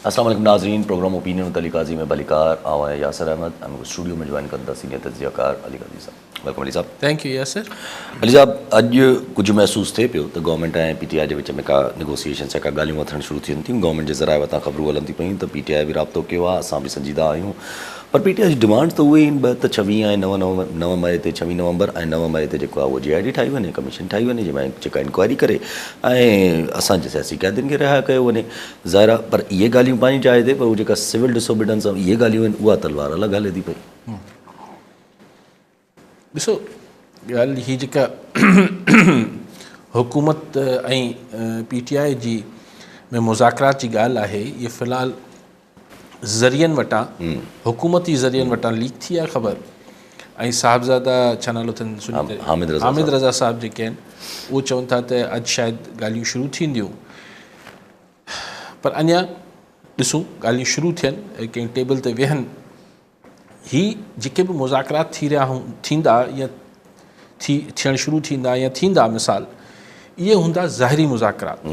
السلام عليڪم ناظرين programme opinion with Ali Qazi ۾ ڀليڪار آئون آهيان ياسر احمد ۽ مونکي اسٽوڊيو ۾ جوائن ڪن ٿا سينيئر تجزيه ڪار علي قاضي صاحب welcome Ali صاحب. Thank you Yasir. Ali صاحب اڄ ڪجهه محسوس ٿئي پيو ته گورنمينٽ ۽ پي ٽي آء جي وچ ۾ ڪا نيگوسيئيشنس يا ڪا ڳالهيون وٿڻ شروع ٿين ٿيون گورنمينٽ جي ذرائع وتان خبرون هلن ٿيون پيون ته پي ٽي آء به رابطو ڪيو آهي اسان به سنجيده آهيون پر پي ٽي آء جي ڊمانڊز ته اهي ئي آهن ٻه ته ڇويهه ۽ نو نو نو مئي تي ڇويهه نومبر ۽ نو مئي تي جيڪو آهي اهو جي آء ٽي ٺاهي وڃي ڪميشن ٺاهي وڃي جنهن ۾ جيڪا انڪوائري ڪري ۽ اسان جي سياسي قيدين کي رها ڪيو وڃي ظاهر آهي پر اهي ڳالهيون پنهنجي جاء تي پر هو جيڪا سول ڊس اوبيڊنس ۽ اهي ڳالهيون آهن اها تلوار الڳ هلي ٿي پئي. ڏسو ڳالهه هي جيڪا حڪومت ۽ پي ٽي آء جي ۾ مذاڪرات جي ڳالهه آهي اهي في الحال ذريعن وٽان حڪومتي ذريعن وٽان ليڪ ٿي آهي خبر ۽ صاحبزاده ڇا نالو اٿن حامد رضا حامد رضا صاحب جيڪي آهن اهو چون ٿا ته اڄ شايد ڳالهيون شروع ٿينديون پر اڃا ڏسون ڳالهيون شروع ٿين ڪنهن ٽيبل تي ويهن هي جيڪي به مذاڪرات ٿي رهيا ٿيندا يا ٿي ٿيڻ شروع ٿيندا يا ٿيندا مثال اهي هوندا ظاهري مذاڪرات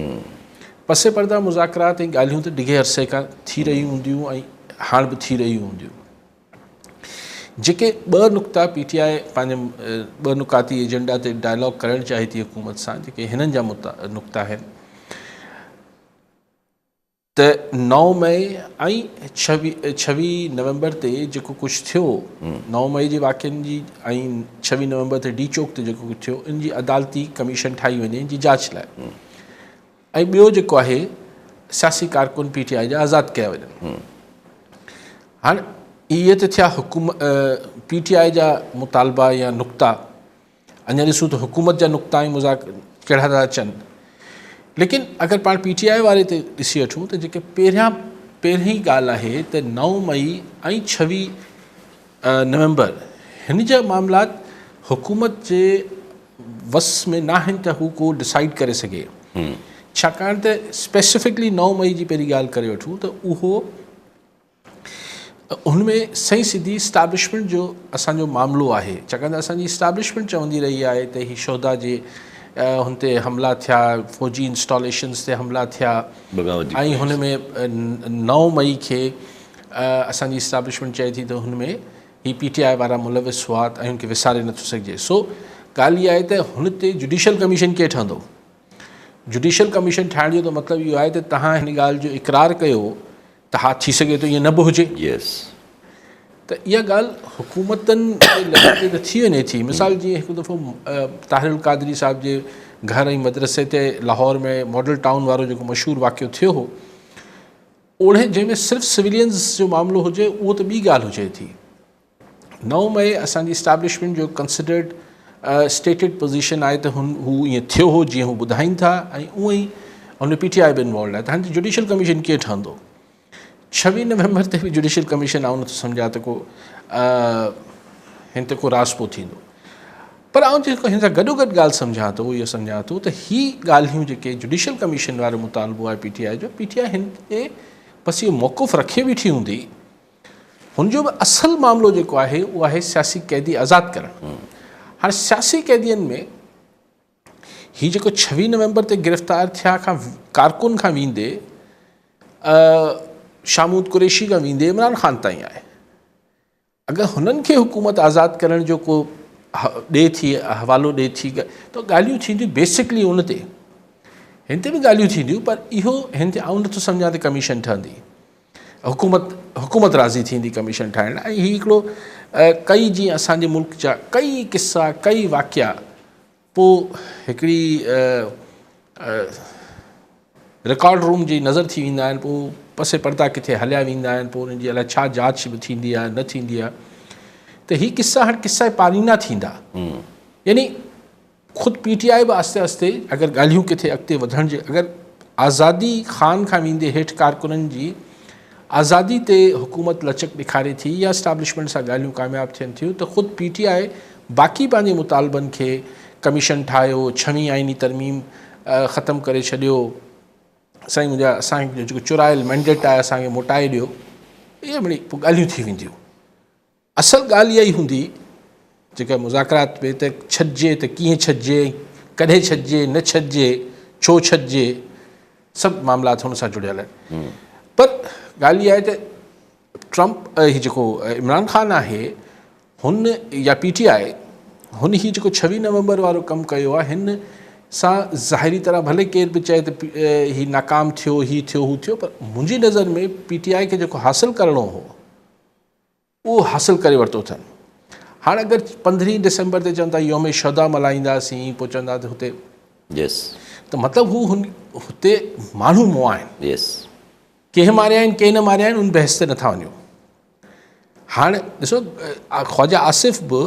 پس پرده مذاڪرات ۽ ڳالهيون ته ڊگهي عرصي کان ٿي رهيون هونديون ۽ هاڻ به ٿي رهيون هونديون جيڪي ٻه نقطا پي ٽي آء پنهنجي ٻه نقاطي ايجنڊا تي ڊائلاگ ڪرڻ چاهي ٿي حڪومت سان جيڪي هنن جا نقطا آهن ته نو مئي ۽ ڇويهه نومبر تي جيڪو ڪجهه ٿيو، نو مئي جي واقعن جي ۽ ڇويهه نومبر تي ڊي چوڪ تي جيڪو ڪجهه ٿيو ان جي عدالتي ڪميشن ٺاهي وڃي ان جي جاچ لاء ۽ ٻيو جيڪو آهي سياسي ڪارڪن پي ٽي آء جا آزاد ڪيا وڃن. هاڻ اهي ته ٿيا حڪومت پي ٽي آء جا مطالبا يا نقطا. اڃا ڏسون ته حڪومت جا نقطا ۽ مذاڪ ڪهڙا ٿا اچن ليڪن اگر پاڻ پي ٽي آء واري تي ڏسي وٺون ته جيڪي پهريان پهرين ڳالهه آهي ته نو مئي ۽ ڇويهه نومبر هن جا معاملات حڪومت جي وس ۾ ناهن ته هو ڪو ڊسائيڊ ڪري سگهي ڇاڪاڻ ته اسپيسفڪلي نو مئي جي پهرين ڳالهه ڪري وٺون ته اهو ان ۾ سئي سڌي اسٽابلشمينٽ جو اسان جو معاملو آهي ڇاڪاڻ ته اسان جي اسٽابلشمينٽ چوندي رهي آهي ته هي شهدا جي هن تي حملا ٿيا فوجي انسٽاليشنز تي حملا ٿيا ۽ هن ۾ نو مئي کي اسان جي اسٽابلشمينٽ چئي ٿي ته هن ۾ هي پي ٽي آء وارا ملوث هئا ۽ هن کي وساري نٿو سگهجي سو ڳالهه اها آهي ته هن تي جڊيشل ڪميشن ڪيئن ٺهندو جڊيشل ڪميشن ٺاهڻ جو ته مطلب اهو آهي ته تهان هن ڳالهه جو اقرار ڪيو ته ها ٿي سگهي ٿو ائين نه به هجي. Yes. ته اها ڳالهه حڪومتن جي ليول تي ته ٿي وڃي ٿي. مثال جيئن هڪ دفعو طاهر القادري صاحب جي گهر ۽ مدرسي تي لاهور ۾ ماڊل ٽائون وارو جيڪو مشهور واقعو ٿيو هو اوڙهي جنهن ۾ صرف سويلينز جو معاملو هجي اهو ته ٻي ڳالهه هجي ٿي. نو مئي اسان جي اسٽيبلشمينٽ جو ڪنسيڊرڊ اسٽيٽيڊ پوزيشن آهي ته هن هو ائين ٿيو هو جيئن هو ٻڌائين ٿا ۽ اونئن ئي هن پي ٽي آء به انوالوڊ آهي ته هاڻي جوڊيشل ڪميشن ڪيئن ٺهندو ڇويهه نومبر تي به جوڊيشل ڪميشن آئون نٿو سمجهان ته ڪو هن تي ڪو راضپو ٿيندو پر آئون جيڪو هن سان گڏو گڏ ڳالهه سمجهان ٿو اهو سمجهان ٿو ته هي ڳالهيون جيڪي جوڊيشل ڪميشن وارو مطالبو آهي پي ٽي آء جو پي ٽي آء هن تي بس اهو موقف رکي بيٺي هوندي هن جو به اصل معاملو جيڪو آهي اهو آهي سياسي قيدي آزاد ڪرڻ. هاڻي سياسي قيدين ۾ هي جيڪو ڇويهه نومبر تي گرفتار ٿيا کان ڪارڪن کان ويندي شاهه محمود قريشي کان ويندي عمران خان تائين آهي. اگر هنن کي حڪومت آزاد ڪرڻ جو ڪو ڏي ٿي حوالو ڏي ٿي ته ڳالهيون ٿينديون بيسڪلي ان تي هن تي به ڳالهيون ٿينديون پر اهو هن تي آئون نٿو سمجهان ته ڪميشن ٺهندي. حڪومت حڪومت راضي ٿيندي ڪميشن ٺاهڻ لاء ۽ هي هڪڙو ڪئي جيئن اسان جي ملڪ جا ڪئي قصا ڪئي واقعا پوء هڪڙي رڪارڊ روم جي نظر ٿي ويندا آهن پوء پس پردا ڪٿي هليا ويندا آهن پوء انهن جي الائي ڇا جاچ به ٿيندي آهي نه ٿيندي آهي ته هي قصا هاڻي قصا پارينا ٿيندا يعني خود پي ٽي آء به آهستي آهستي اگر ڳالهيون ڪٿي اڳتي وڌڻ جي اگر آزادي خان کان ويندي هيٺ ڪارڪنن جي آزادي تي حڪومت لچڪ ڏيکاري ٿي يا اسٽابلشمينٽ سان ڳالهيون ڪامياب ٿين ٿيون ته خود پي ٽي آء باقي پنهنجي مطالبن کي ڪميشن ٺاهيو ڇويهين آئيني ترميم ختم ڪري ڇڏيو سائين منهنجا اسان جو جيڪو چورايل مينڊيٽ آهي اسان کي موٽائي ڏيو اهي مڙئي پوء ڳالهيون ٿي وينديون. اصل ڳالهه اها ئي هوندي جيڪا مذاڪرات ۾ ته ڇڏجي ته ڪيئن ڇڏجي ڪڏهن ڇڏجي نه ڇڏجي ڇو ڇڏجي سڀ معاملات هن سان جڙيل آهن. پر ڳالهه اها آهي ته ٽرمپ هي جيڪو عمران خان آهي هن يا پي ٽي آء هن هي جيڪو ڇويهه نومبر وارو ڪم ڪيو آهي هن سان ظاهري طرح ڀلي ڪير به چئي ته هي ناڪام ٿيو هي ٿيو هو ٿيو پر منهنجي نظر ۾ پي ٽي آء کي جيڪو حاصل ڪرڻو هو اهو حاصل ڪري ورتو اٿن. هاڻ اگر پندرهين ڊسمبر تي چون ٿا يوم شهدا ملهائينداسين پوء چوندا ته هتي يس ته مطلب هو هن هتي ماڻهو مئا آهن. يس. ڪنهن ماريا آهن ڪنهن نه ماريا آهن ان بحث تي نٿا وڃون. هاڻ ڏسو خواجه آصف به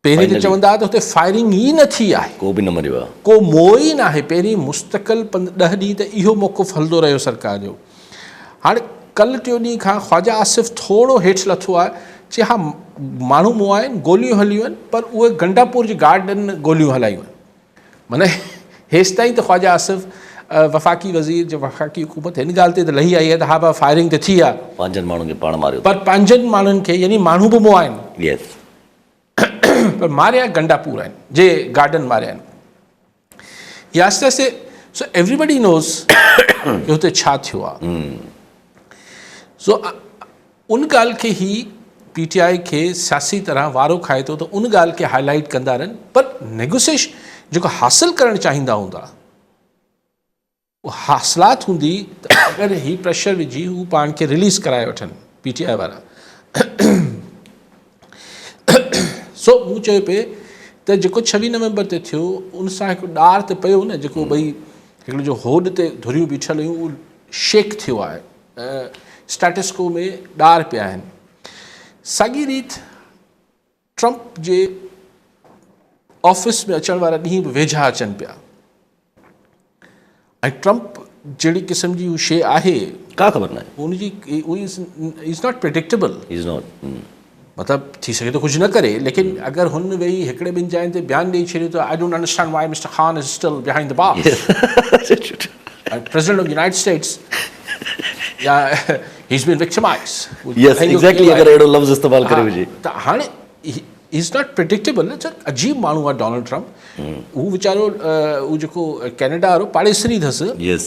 پهرين ته چوندا ته هتي فائرنگ ئي نه ٿي آهي. ڪو به نه مريو آهي. ڪو مئو ئي ناهي. پهرين مستقل ڏهه ڏينهن ته اهو موقف هلندو رهيو سرڪار جو. هاڻي ڪلهه ٽيون ڏينهن کان خواجه آصف ٿورو هيٺ لٿو آهي چي ها ماڻهو مئا آهن گوليون هليون آهن پر اهي گنڊاپور جي گارڊن گوليون هلايون آهن. معنيٰ هيستائين ته خواجه آصف وفاقي وزير جي وفاقي حڪومت هن ڳالهه تي ته لهي آئي آهي ته ها ڀاء فائرنگ ته ٿي آهي. پنهنجن ماڻهن کي پاڻ ماريو اٿن. پر پنهنجن ماڻهن کي يعني ماڻهو به مئا آهن. يس. پر ماريا گنڊاپور آهن جي گارڊن ماريا آهن. هي آهستي آهستي سو ايوري بڊي نوز ڪي هتي ڇا ٿيو آهي. سو ان ڳالهه کي هي پي ٽي آء کي سياسي طرح وارو کائي ٿو ته ان ڳالهه کي هائي لائيٽ ڪندا رهن پر نيگوسيش جيڪو حاصل ڪرڻ چاهيندا هوندا اها حاصلات هوندي ته اگر هي پريشر وجهي هو پاڻ کي رليز ڪرائي وٺن پي ٽي آء وارا سو مون چيو پئي ته جيڪو ڇويهه نومبر تي ٿيو ان سان هڪ ڏار ته پيو نه جيڪو ٻئي هڪڙو جو هوڏ تي ڌريون بيٺل هيون اهو شيڪ ٿيو آهي اسٽيٽس ڪو ۾ ڏار پيا آهن. ساڳي ريت ٽرمپ جي آفيس ۾ اچڻ وارا ڏينهن به ويجها اچن پيا ۽ ٽرمپ جهڙي قسم جي هو شيء آهي ڪا خبر ناهي ان جي از not predictable is not مطلب ٿي سگهي ٿو ڪجهه نه ڪري ليڪن اگر هن ويهي هڪڙي ٻن جاين تي بيان ڏئي ڇڏيو ته I don't understand why mister Khan is still behind the bars president of United States يا he is been victimize yes exactly اگر اهڙو لفظ استعمال ڪري هجي ته هاڻي هي is not predictable نه عجيب ماڻهو آهي ڊونلڊ ٽرمپ هو ويچارو هو جيڪو ڪينيڊا وارو پاڙيسري اٿس يس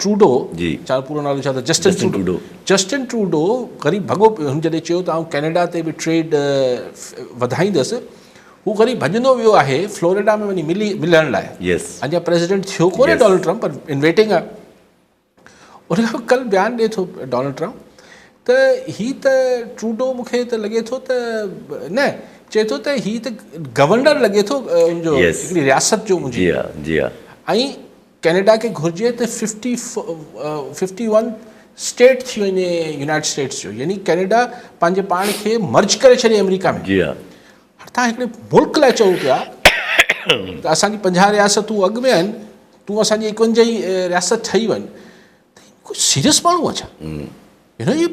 ٽروڊو جي ڇا پورو نالو ڇا اٿس جسٽن ٽروڊو جسٽن ٽروڊو غريب ڀڳو پيو هن جڏهن چيو ته آئون ڪينيڊا تي به ٽريڊ وڌائيندس هو غريب ڀڄندو ويو آهي فلوريڊا ۾ وڃي ملي ملڻ لاء يس اڃا پريزيڊنٽ ٿيو ڪونهي ڊونلڊ ٽرمپ پر ان ويٽنگ آهي ان کان پوء ڪل بيان ڏئي ٿو ڊونلڊ ٽرمپ ته هي ته ٽروڊو مون کي ته لڳي ٿو ته نه چئي ٿو ته هي ته گورنر لڳي ٿو ان جو هڪڙي رياست جو منهنجي جي ها جي ها ۽ ڪينيڊا کي گهرجي ته ففٽي ففٽي ون اسٽيٽ ٿي وڃي يونائيٽڊ اسٽيٽس جو يعني ڪينيڊا پنهنجي پاڻ کي مرج ڪري ڇڏي آمريڪا ۾ جي ها هاڻ تهان هڪڙي ملڪ لاء چئو پيا ته اسان جي 50 رياستون اڳ ۾ آهن تون اسان جي 51 ئي رياست ٺهي وڃ ته ڪو سيريس ماڻهو آ ڇا؟ يو نو يو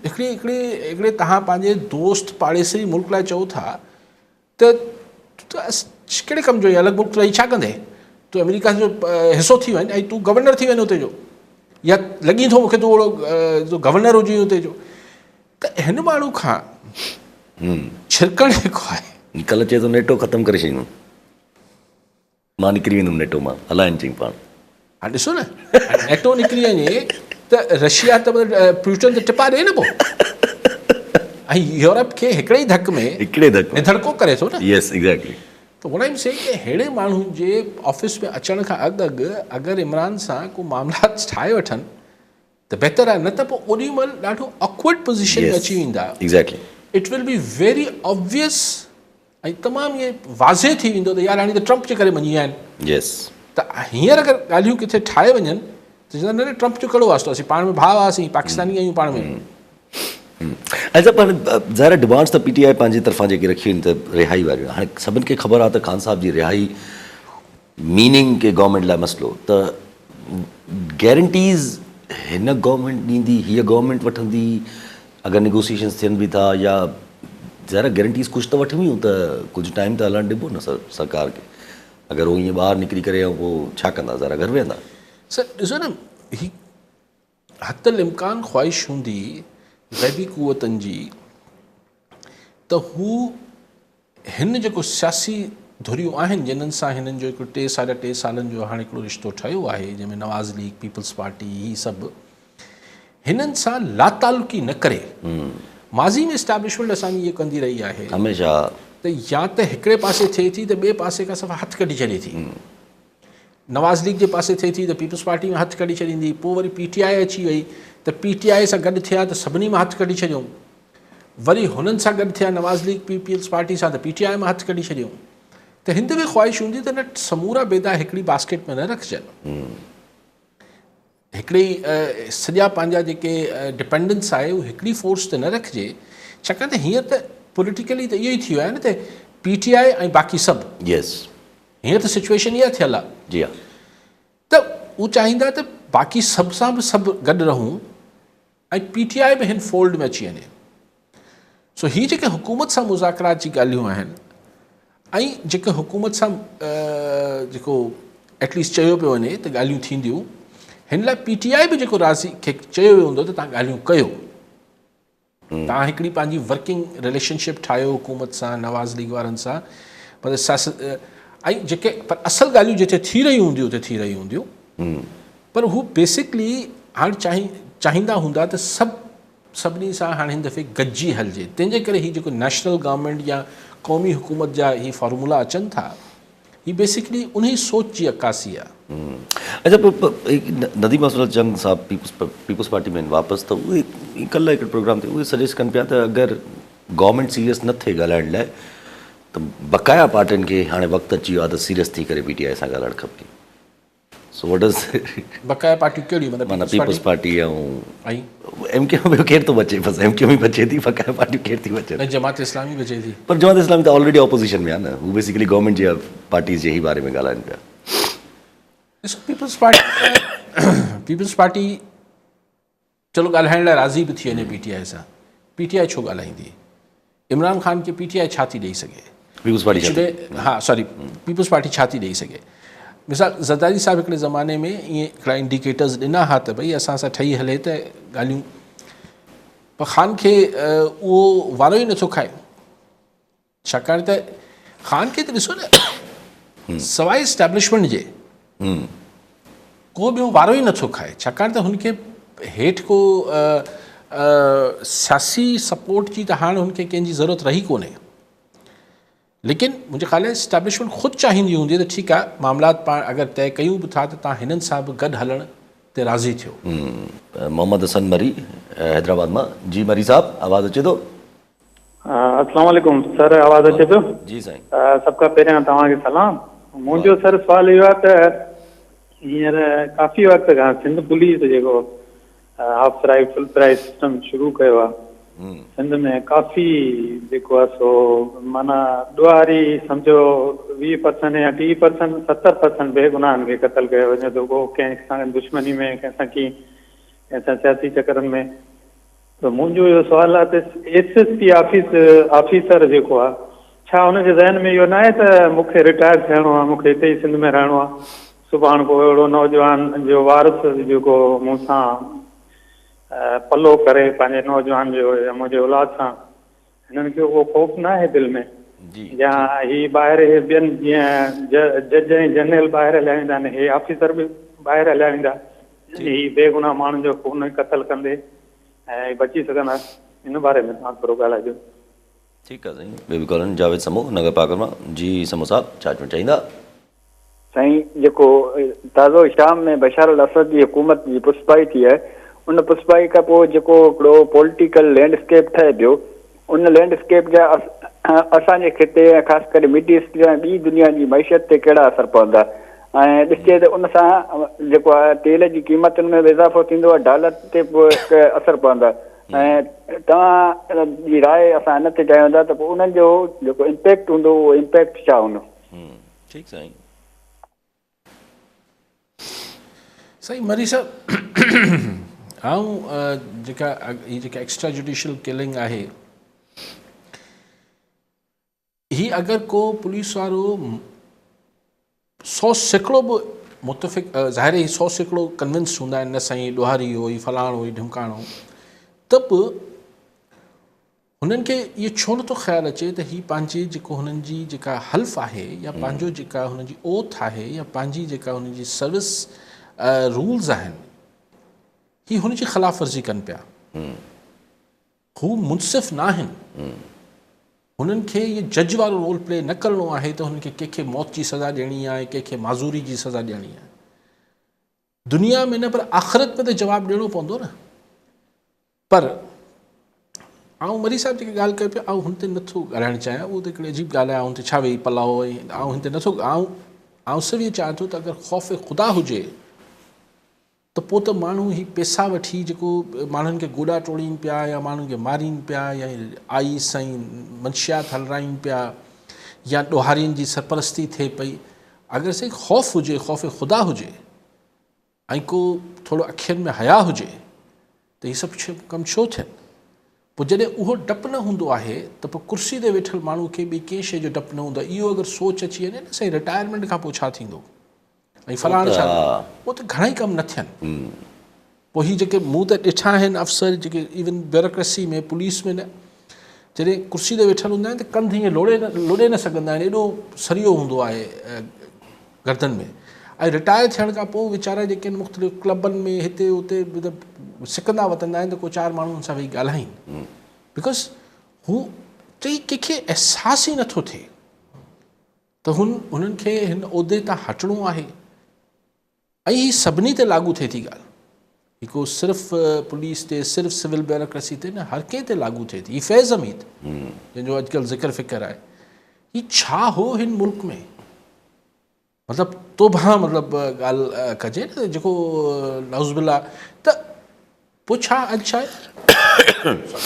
هڪڙي هڪڙي هڪڙي تهان پنهنجي دوست پاڙيسري ملڪ لاء چئو ٿا ته ڪهڙي ڪم جو الڳ ملڪ رهي ڇا ڪندي تون آمريڪا جو حصو ٿي وڃ ۽ تون گورنر ٿي وڃ اتي جو يا لڳي ٿو مونکي تون اهڙو گورنر هجي اتي جو ته هن ماڻهو کان ڇرڪڻ جيڪو آهي. ڪلهه چئي ٿو نيٽو ختم ڪري ڇڏيندم. مان نڪري ويندم نيٽو مان. هلائين چئين پاڻ. هاڻ ڏسو نه نيٽو نڪري وڃي ته رشيا ته پيوٽن ته ٽپا ڏي نه پوء ۽ يورپ کي هڪڙي ئي ڌڪ ۾ هڪڙي ڌڪ ۾ نڌڻڪو ڪري ٿو نه. Yes exactly. ته what I'm saying ته ههڙي ماڻهو جي آفيس ۾ اچڻ کان اڳ اڳ اگر عمران سان ڪو معاملات ٺاهي وٺن ته بهتر آهي نه ته پوء اوڏي مهل ڏاڍو آڪورڊ پوزيشن ۾ اچي ويندا. It will be very obvious ۽ تمام ائين واضح ٿي ويندو ته يار هاڻي ته ٽرمپ جي ڪري مڃي ويا آهن. ته هينئر اگر ڳالهيون ڪٿي ٺاهي وڃن ته چوندا نه نه ٽرمپ جو ڪهڙو واسطو اسين پاڻ ۾ ڀاء هئاسين پاڪستاني آهيون پاڻ ۾. ۽ صاحب هاڻي ظاهر آهي ڊمانڊس ته پي ٽي آء پنهنجي طرفان جيڪي رکيون آهن ته رهائي واريون هاڻي سڀن کي خبر آهي ته خان صاحب جي رهائي ميننگ ڪي گورنمينٽ لاء مسئلو ته گيرنٽيز هن گورنمينٽ ڏيندي هيء گورنمينٽ وٺندي اگر نيگوسيئيشنز ٿين به ٿا يا ظاهر آهي گيرنٽيز ڪجهه ته وٺبيون ته ڪجهه ٽائيم ته هلڻ ڏبو نه سرڪار کي اگر هو ائين ٻاهر نڪري ڪري ۽ پوء ڇا ڪندا ظاهر آهي گهر ويهندا. سر ڏسو نه هي حتي الامڪان خواهش هوندي غيبي قوتن جي ته هو هن جيڪو سياسي ڌريون آهن جنھن سان هنن جو هڪڙو ٽي ساڍا ٽي سالن جو هاڻي هڪڙو رشتو ٺهيو آهي جنهن ۾ نواز ليگ، پيپلز پارٽي هي سڀ هنن سان لاتعلقي نه ڪري. ماضي ۾ اسٽيبلشمينٽ اسان جي اهو ڪندي رهي آهي هميشه ته يا ته هڪڙي پاسي ٿئي ٿي ته ٻئي پاسي کان صفا هٿ ڪڍي ڇڏي ٿي. نواز ليگ جي پاسي ٿئي ٿي ته پيپلز پارٽي مان هٿ ڪڍي ڇڏيندي، پوء وري پي ٽي آء اچي وئي ته پي ٽي آء سان گڏ ٿيا ته سڀني مان هٿ ڪڍي ڇڏيائون. وري هنن سان گڏ ٿيا نواز ليگ پيپلز پارٽي سان ته پي ٽي آء مان هٿ ڪڍي ڇڏيائون. ته هن دفعي خواهش هوندي ته نه سمورا بيدا هڪڙي باسڪيٽ ۾ نه رکجن. هڪڙي سڄا پنهنجا جيڪي ڊپينڊنس آهي اهو هڪڙي فورس تي نه رکجي ڇاڪاڻ ته هينئر ته پوليٽيڪلي ته اهو ئي ٿي ويو آهي نه ته پي ٽي آء ۽ باقي سڀ. يس. هينئر ته سچويشن اها ٿيل آهي. جي ها. ته هو چاهيندا ته باقي سڀ سان به سڀ گڏ رهون ۽ پي ٽي آء به هن فولڊ ۾ اچي وڃي. سو هي جيڪي حڪومت سان مذاڪرات جي ڳالهيون آهن ۽ جيڪي حڪومت سان جيڪو ايٽليسٽ چيو پيو وڃي ته ڳالهيون ٿينديون هن لاء پي ٽي آء به جيڪو راضي کي چيو ويو هوندو ته تان ڳالهيون ڪيو تان هڪڙي پنهنجي ورڪنگ رليشنشپ ٺاهيو حڪومت سان نواز ليگ وارن سان پر سياست ۽ جيڪي پر اصل ڳالهيون جتي ٿي رهيون هونديون اتي ٿي رهيون هونديون پر هو بيسڪلي هاڻ چاهيندا هوندا ته سڀ سڀني سان هاڻ هن دفعي گڏجي هلجي تنهن جي ڪري هي جيڪو نيشنل گورنمينٽ يا قومي حڪومت جا هي فارمولا اچن ٿا هي بيسڪلي انهي سوچ جي عڪاسي آ. اڇا پوء نديم افضل جنگ صاحب پيپلز پارٽي ۾ واپس ته اهي ڪلهه هڪ پروگرام تي اهي سجيسٽ ڪن پيا ته اگر گورنمينٽ سيريس نه ٿئي ڳالهائڻ لاء ته بقايا پارٽين کي هاڻي وقت اچي ويو آ ته سيريس ٿي ڪري پي ٽي آء سان ڳالهائڻ کپي. سو what is بقايا پارٽيون ڪهڙيون معنيٰ معنيٰ peoples party ۽ M Q M ٻيو ڪير ٿو بچي بس ايم ڪيو ايم ئي بچي ٿي بقايا پارٽيون ڪير ٿي بچن نه جماعت اسلامي بچي ٿي پر جماعت اسلامي ته آلريڊي اپوزيشن ۾ آهي نه هو بيسيڪلي گورنمينٽ جي پارٽيز جي ئي باري ۾ ڳالهائن پيا. ڏسو پيپلز پارٽي پيپلز پارٽي چلو ڳالهائڻ لاء راضي به ٿي وڃي پي ٽي آء سان، پي ٽي آء ڇو ڳالهائيندي؟ عمران خان کي پي ٽي آء ڇا ٿي ڏئي سگهي؟ پيپلز پارٽي ڇا ٿي ها سوري پيپلز پارٽي ڇا ٿي ڏئي سگهي؟ مثال زرداري صاحب هڪڙي زماني ۾ ائين هڪڙا انڊيڪيٽرز ڏنا ها ته ڀئي اسان سان ٺهي هلي ته ڳالهيون پر خان کي اهو وارو ئي نٿو کائي. ڇاڪاڻ ته خان کي ته ڏسو نه سواء اسٽيبلشمينٽ جي ڪو ٻيو وارو ئي نٿو کائي ڇاڪاڻ ته هن کي هيٺ ڪو سياسي سپورٽ جي ته هاڻ هن کي ڪنهن جي ضرورت رهي ڪونهي ليڪن منهنجي خيال ۾ اسٽيبلشمينٽ خود چاهيندي هوندي ته ٺيڪ آهي معاملات پاڻ اگر طئي ڪيون به ٿا ته تان هنن سان به گڏ هلڻ تي راضي ٿيو. محمد حسن مري حيدرآباد مان جي مري صاحب آواز اچي ٿو. اسلام عليڪم سر آواز اچي پيو جي سائين سڀ کان پهريان توهان کي سلام منهنجو سر سوال اهو آهي ته هينئر ڪافي وقت کان سنڌ پوليس جيڪو half fry full fry system شروع ڪيو آهي سنڌ ۾ ڪافي جيڪو آهي سو معنيٰ ڏوهاري سمجهو 20 پرسنٽ يا 30 پرسنٽ 70 پرسنٽ بي گناهن کي قتل ڪيو وڃي ٿو ڪو ڪنهن سان دشمني ۾ ڪنهن سان ڪيئن ڪنهن سان سياسي چڪرن ۾ ته منهنجو اهو سوال آهي ته S S P office officer جيڪو آهي ڇا ان جي ذهن ۾ اهو ناهي ته مون کي رٽائر ٿيڻو آهي مون کي هتي ئي سنڌ ۾ رهڻو آهي سڀاڻ ڪو اهڙو نوجوان جو وارث جيڪو مون سان پلو ڪري پنهنجي نوجوان جو يا منهنجي اولاد سان هنن کي اهو خوف ناهي دل ۾ يا هي ٻاهر هي ٻين جيئن جج ۽ جنرل ٻاهر هليا ويندا آهن هي آفيسر به ٻاهر هليا ويندا هي بيگناهه ماڻهن جو خون قتل ڪندي ۽ بچي سگهندا ان باري ۾ توهان ٿورو ڳالهائجو. ٺيڪ آ سائين بيبي ڪالوني جاويد سمو نگر پاڪر مان جي سمو صاحب ڇا چوڻ چاهيندا. سائين جيڪو تازو شام ۾ بشار الاسد جي حڪومت جي پسپائي ٿي آهي ان پسپائي کان پوء جيڪو هڪڙو پوليٽيڪل لينڊ اسڪيپ ٺهي پيو ان لينڊ اسڪيپ جا اسان جي خطي ۽ خاص ڪري مڊ ايسٽ ۽ ٻي دنيا جي معيشت تي ڪهڙا اثر پوندا ۽ ڏسجي ته ان سان جيڪو آهي تيل جي قيمتن ۾ به اضافو ٿيندو ۽ ڊالر تي به اثر پوندا ۽ توهان جي راء اسان ان تي چاهيون ٿا ته پوء انهن جو جيڪو امپيڪٽ هوندو اهو امپيڪٽ ڇا هوندو؟ ٺيڪ سائين. سائين مري صاحب آئون جيڪا هي جيڪا ايڪسٽرا جوڊيشل ڪلنگ آهي هي اگر ڪو پوليس وارو 100% به متفق ظاهر هي 100% ڪنونس هوندا آهن نه سائين ڏوهاري هو هي فلاڻو هي ڍمڪاڻو ته به هنن کي اهو ڇو نٿو خيال اچي ته هي پنهنجي جيڪو هنن جي جيڪا حلف آهي يا پنهنجو جيڪا هنن جي اوٿ آهي يا پنهنجي جيڪا هنن جي سروس رولز آهن هي هن جي خلاف ورزي ڪن پيا. هو منصف ناهن. هنن کي اهو جج وارو رول پلي نه ڪرڻو آهي ته هنن کي ڪنهن کي موت جي سزا ڏيڻي آهي ڪنهن کي معذوري جي سزا ڏيڻي آهي. دنيا ۾ نه پر آخرت ۾ ته جواب ڏيڻو پوندو نه. پر آئون مري صاحب جيڪا ڳالهه ڪئي پيو آئون هن تي نٿو ڳالهائڻ چاهيان اهو ته هڪڙي عجيب ڳالهه آهي آئون هن تي ڇا ويهي پلاء ۽ آئون هن تي نٿو آئون آئون صرف اهو چاهيان ٿو ته اگر خوف خدا هجي ته پوء ته ماڻهو هي پيسا وٺي جيڪو ماڻهن کي گوڏا ٽوڙين پيا يا ماڻهن کي مارين پيا يا آئيس ۽ منشيات هلرائين پيا يا ڏوهارين جي سرپرستي ٿئي پئي اگر سائين خوف هجي خوف خدا هجي ۽ ڪو ٿورو اکين ۾ حيا هجي ته هي سڀ ڪم ڇو ٿين؟ پوء جڏهن اهو ڊپ نه هوندو آهي ته پوء ڪرسي تي ويٺل ماڻهو کي ٻي ڪنهن شيء جو ڊپ نه هوندو آهي. اهو اگر سوچ اچي وڃي نه سائين رٽائرمينٽ کان پوء ڇا ٿيندو ۽ فلاڻ ڇا پوء ته گهڻا ئي ڪم نه ٿين. پوء هي جيڪي مون ته ڏٺا آهن افسر جيڪي ايون بيوروڪريسي ۾ پوليس ۾ نه جڏهن ڪرسي تي ويٺل هوندا آهن ته ڪنڌ ائين لوڙي نه لوڏي نه سگهندا آهن ايڏو سريو هوندو آهي گردن ۾ ۽ رٽائر ٿيڻ کان پوء ويچارا جيڪي آهن مختلف ڪلبن ۾ هتي هتي مطلب سڪندا وتندا آهن ته ڪو چار ماڻهو ان سان ويهي ڳالهائين because هو چئي ڪنهن کي احساس ئي نٿو ٿئي ته هن هنن کي هن عهدي تان هٽڻو آهي ۽ هي سڀني تي لاڳو ٿئي ٿي ڳالهه هي ڪو صرف پوليس تي صرف سول بيوروڪريسي تي نه هر ڪنهن تي لاڳو ٿئي ٿي هي فيض حميد جنهن جو اڄڪلهه ذڪر فڪر آهي هي ڇا هو هن ملڪ ۾ مطلب توبه مطلب ڳالهه ڪجي نه جيڪو نعوذ بالله ته پوء ڇا اڄ ڇا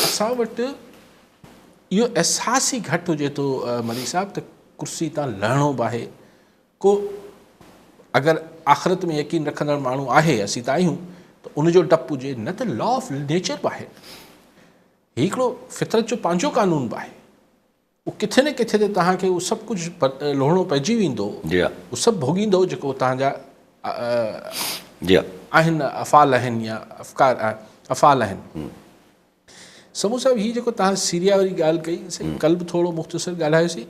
اسان وٽ اهو احساس ئي گهٽ هجي ٿو مري صاحب ته ڪرسي تان لهڻو به آهي ڪو اگر آخرت ۾ يقين رکندڙ ماڻهو آهي اسين ته آهيون ته ان جو ڊپ هجي نه ته لا آف نيچر به آهي هي هڪڙو فطرت جو پنهنجو قانون به آهي اهو ڪٿي نه ڪٿي ته توهان کي اهو سڀ ڪجهه لهڻو پئجي ويندو اهو سڀ ڀوڳيندو جيڪو توهان جا جي آهن افعال آهن يا افڪار افعال آهن سمون صاحب هي جيڪو توهان سيريا واري ڳالهه ڪئي سائين ڪل به ٿورو مختصر ڳالهايوسين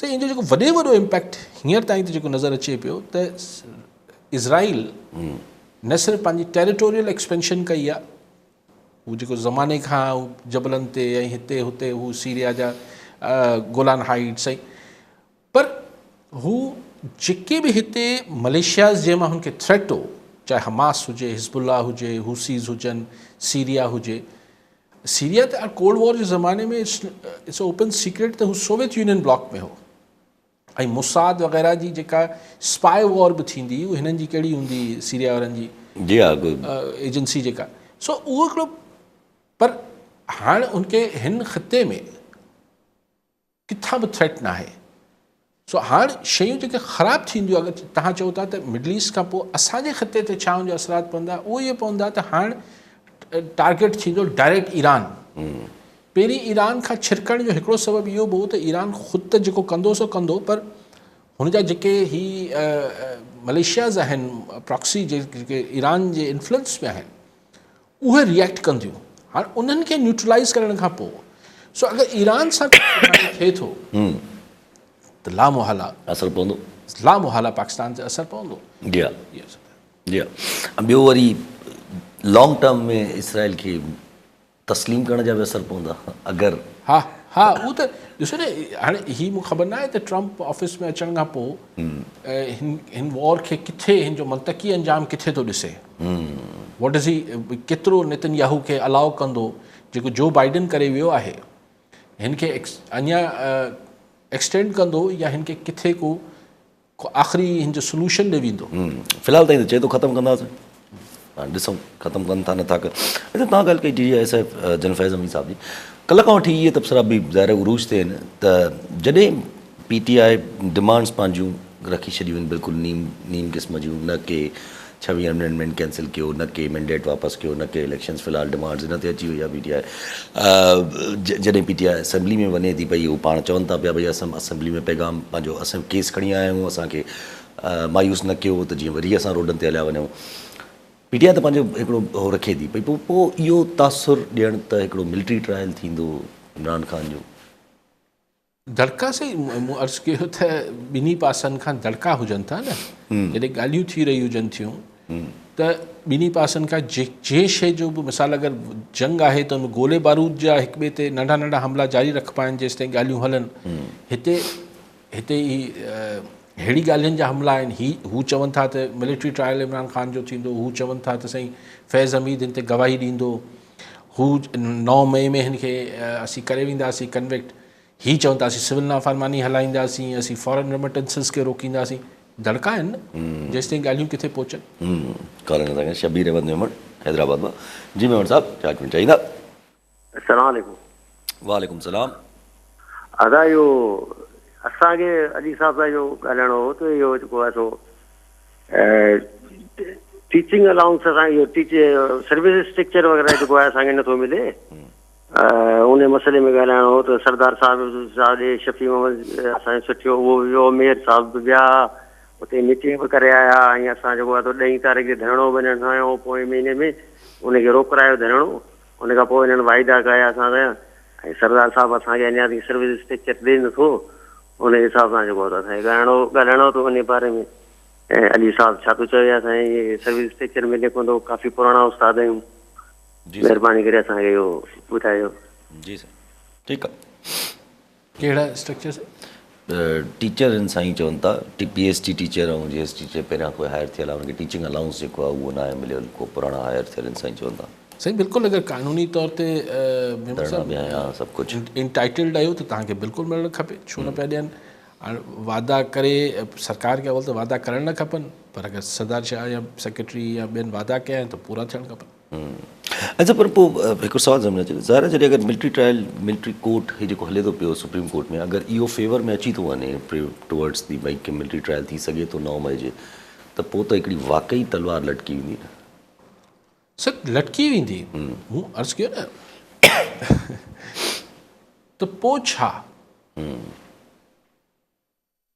سائين ان جو جيڪو وڏي وڏو امپيڪٽ هينئر تائين ته جيڪو نظر اچي پيو ته اسرائيل نه صرف پنهنجي ٽيريٽوريل ايڪسپينشن ڪئي آهي هو جيڪو زماني کان هو جبلن تي ۽ هتي هتي هو سيريا جا گولان هائيٽس ۽ پر هو جيڪي به هتي مليشياز جنهن مان هن کي ٿريٽ هو چاهي حماس هجي حزب الله هجي حوثيز هجن سيريا هجي سيريا ته ڪولڊ وار جي زماني ۾ it's open secret ته هو سوويت يونين بلاڪ ۾ هو ۽ موساد وغيره جي جيڪا اسپائي وار به ٿيندي هئي هنن جي ڪهڙي هوندي سيريا وارن جي جي ها ايجنسي جيڪا سو اهو هڪڙو پر هاڻ ان کي هن خطي ۾ ڪٿان به ٿريٽ نه آهي سو هاڻ شيون جيڪي خراب ٿينديون اگر تهان چئو ٿا ته مڊل ايسٽ کان پوء اسان جي خطي تي ڇا ان جا اثرات پوندا اهو اهي پوندا ته هاڻ ٽارگيٽ ٿيندو ڊائريڪٽ ايران پهرين ايران کان ڇرڪڻ جو هڪڙو سبب اهو به هو ته ايران خود ته جيڪو ڪندو سو ڪندو پر هن جا جيڪي هي مليشياز آهن پراڪسي جيڪي ايران جي انفلوئنس ۾ آهن اهي ريئيڪٽ ڪنديون هاڻ انهن کي نيوٽرلائز ڪرڻ کان پوء سو اگر ايران سان ٿئي ٿو ته لا محاله اثر پوندو لا محاله پاڪستان تي اثر پوندو جي ها جي ها ٻيو وري لانگ ٽرم ۾ اسرائيل کي تسليم ڪرڻ جا به اثر پوندا اگر. ها ها اهو ته ڏسو نه هاڻي هي مون خبر ناهي ته ٽرمپ آفيس ۾ اچڻ کان پوء هن هن وار کي ڪٿي هن جو منطقي انجام ڪٿي ٿو ڏسي what is هي ڪيترو نتن ياهو کي الاؤ ڪندو جيڪو جو بائيڊن ڪري ويو آهي هن کي اڃا ايڪسٽينڊ ڪندو يا هن کي ڪٿي ڪو ڪو آخري هن جو سلوشن ڏي ويندو. في الحال تائين ته چئي ٿو ختم ڪنداسين هاڻي ڏسون ختم ڪن ٿا نٿا ڪن. اچا توهان ڳالهه ڪئي D G I S I general Faiz Hameed صاحب جي ڪلهه کان وٺي اهي تبصرا به ظاهر عروج تي آهن ته جڏهن پي ٽي I demands پنهنجون رکي ڇڏيون آهن بلڪل نيم نيم قسم جون نه ڪي ڇويهه امينڊمينٽ ڪينسل ڪيو نه ڪي مينڊيٽ واپس ڪيو نه ڪي اليڪشنز في الحال ڊمانڊز ان تي اچي وئي آهي پي ٽي آء جڏهن پي ٽي I assembly ۾ وڃي ٿي پئي هو پاڻ چون ٿا پيا ڀئي اسان اسيمبلي ۾ پيغام پنهنجو اسان ڪيس کڻي آيا آهيون اسان کي مايوس نه ڪيو ته جيئن وري اسان روڊن تي هليا وڃون پي ٽي آء ته پنهنجو هڪڙو هو رکي ٿي پئي پوء پوء اهو تاثر ڏيڻ ته هڪڙو ملٽري ٽرائل ٿيندو عمران خان جو. دڙڪا سائين مون عرض ڪيو ته ٻنهي پاسن کان دڙڪا هجن ٿا نه جڏهن ڳالهيون ٿي رهيون هجن ٿيون ته ٻنهي پاسن کان جنهن شيء جو به مثال اگر جنگ آهي ته ان ۾ گولي بارود جا هڪ ٻئي تي ننڍا ننڍا حملا جاري رکبا آهن جيستائين ڳالهيون هلن. هتي هتي هي ههڙي ڳالهين جا حملا آهن هي هو چون ٿا ته ملٽري ٽرائل عمران خان جو ٿيندو هو چون ٿا ته سائين فيض حميد هن تي گواهي ڏيندو هو 9 مئي ۾ هن کي اسين ڪري وينداسين ڪنوڪٽ هي چون ٿا اسين سول نافرماني هلائينداسين اسين فارن ريمٽنسز کي روڪينداسين دڙڪا آهن نه جيستائين ڳالهيون ڪٿي پهچن. ڪالر نظر کان شبير احمد ميمڻ حيدرآباد مان جي ميمڻ صاحب ڇا چوڻ چاهيندا. السلام عليڪم. وعليڪم السلام. ادا اهو اسان کي علي صاحب سان اهو ڳالهائڻو هو ته اهو جيڪو آهي سو ٽيچنگ الائونس اسان اهو ٽيچ سروس اسٽرڪچر وغيره جيڪو آهي اسان کي نٿو ملي ان مسئلي ۾ ڳالهائڻو هو ته سردار صاحب صاحب ڏي شفيع محمد اسان جو سٺيو اهو به ويو مير صاحب به ويا اتي ميٽنگ به ڪري آيا ۽ اسان جيڪو آهي سو ڏهين تاريخ تي ڌرڻو به هنن هنيو پوئين مهيني ۾ ان کي روڪرايو ڌرڻو ان کان پوء هنن واعدا ڪيا اسان سان ۽ سردار صاحب اسان کي اڃا تائين سروس اسٽرڪچر ڏي نٿو ان حساب سان جيڪو آهي اسان کي ڳالهائڻو ڳالهائڻو هو ته ان باري ۾ ۽ علي صاحب ڇا ٿو چوي اسان کي سروس اسٽرڪچر ملي ڪونه ٿو ڪافي پراڻا استاد آهيون جي سر. مهرباني ڪري اسان کي اهو ٻڌايو. جي سر ٺيڪ آ. ڪهڙا اسٽرڪچر سائين؟ ٽيچر آهن سائين چون ٿا P S T teacher ۽ G S teacher پهريان ڪوئي هائر ٿيل آهي ان کي ٽيچنگ الائونس جيڪو آهي اهو ناهي مليل ڪو پراڻا هائر ٿيل آهن سائين چون ٿا. سائين بلڪل اگر قانوني طور تي ميمڻ ڌرڻا صاحب به هنيا سڀ ڪجهه. انٽائيٽلڊ آهيو ته توهان کي بلڪل ملڻ کپي ڇو نه پيا ڏين هاڻ وعدا ڪري سرڪار کي اول ته وعدا ڪرڻ نه کپن پر اگر سردار شاهه يا سيڪريٽري يا ٻين وعدا ڪيا آهن ته پورا ٿيڻ کپن. اچا پر پوء هڪڙو سوال ذهن ۾ اچي ٿو ظاهر آهي جڏهن اگر ملٽري ٽرائل ملٽري ڪورٽ هي جيڪو هلي ٿو پيو سپريم ڪورٽ ۾ اگر اهو فيور ۾ اچي ٿو وڃي ٽوورڊس the ڀئي ڪي ملٽري ٽرائل ٿي سگهي ٿو 9 مئي جي ته پوء ته هڪڙي واقعي تلوار لٽڪي ويندي نه. سر لٽڪي ويندي مون عرض ڪيو نه ته پوء ڇا؟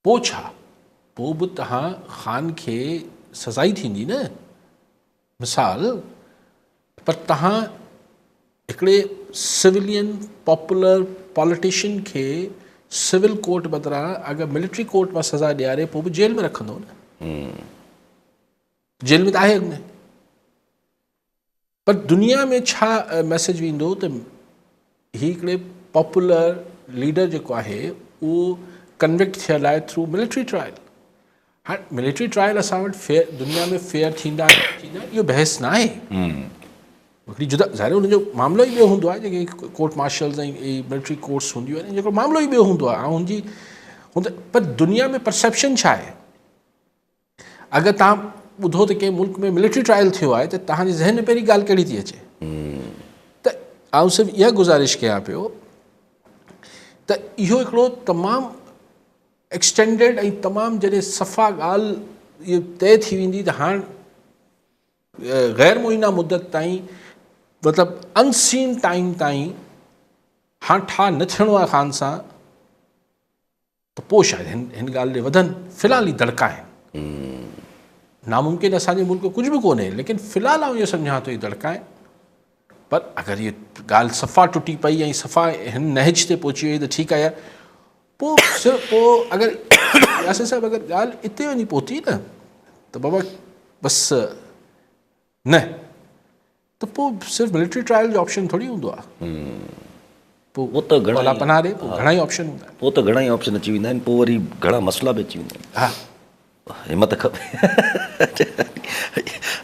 پوء ڇا؟ پوء به توهان خان کي سزا ئي ٿيندي نه؟ مثال، پر توهان هڪڙي سولين پاپولر پاليٽيشن کي سول ڪورٽ بدران اگر ملٽري ڪورٽ مان سزا ڏياري پوء به جيل ۾ رکندو نه؟ جيل ۾ ته آهي اڳ ۾. پر دنيا ۾ ڇا ميسيج ويندو ته هي هڪڙي پاپولر ليڊر جيڪو آهي اهو ڪنوڪٽ ٿيل آهي ٿرو ملٽري ٽرائل. هاڻ ملٽري ٽرائل اسان وٽ فيئر دنيا ۾ فيئر ٿيندا نه ٿيندا اهو بحث نه آهي. هڪڙي جدا ظاهر ان جو معاملو ئي ٻيو هوندو آهي جيڪي ڪورٽ مارشلز ۽ ملٽري ڪورٽس هونديون آهن جيڪو معاملو ئي ٻيو هوندو آهي ۽ ان جي پر دنيا ۾ پرسيپشن ڇا آهي؟ اگر توهان ٻڌو ته ڪنهن ملڪ ۾ ملٽري ٽرائل ٿيو آهي ته توهان جي ذهن ۾ پهرين ڳالهه ڪهڙي ٿي اچي؟ ته آئون صرف اها گذارش ڪيان پيو ته اهو هڪڙو تمام ايڪسٽينڊيڊ ۽ تمام جڏهن صفا ڳالهه اهو طئي ٿي ويندي ته هاڻ غير معينه مدت تائين مطلب انسين ٽائيم تائين هاڻ ٺاهه نه ٿيڻو آهي خان سان ته پوء شايد هن هن ڳالهه ڏي وڌن. في الحال هي دڙڪا آهن. ناممڪن اسان جي ملڪ ڪجهه به ڪونهي ليڪن في الحال آئون اهو سمجهان ٿو هي دڙڪا آهن. پر اگر هي ڳالهه صفا ٽٽي پئي ۽ صفا هن نهج تي پهچي وئي ته ٺيڪ آهي يار. پوء صرف پوء اگر ياسر صاحب اگر ڳالهه اتي وڃي پهتي نه ته بابا بس نه ته پوء صرف ملٽري ٽرائل جو آپشن ٿوري هوندو آهي. پوء ته گهڻا الله پناهه ڏي پوء گهڻا ئي آپشن هوندا آهن. پوء ته گهڻا ئي آپشن اچي ويندا آهن پوء وري گهڻا مسئلا به اچي ويندا آهن. ها. همت کپي.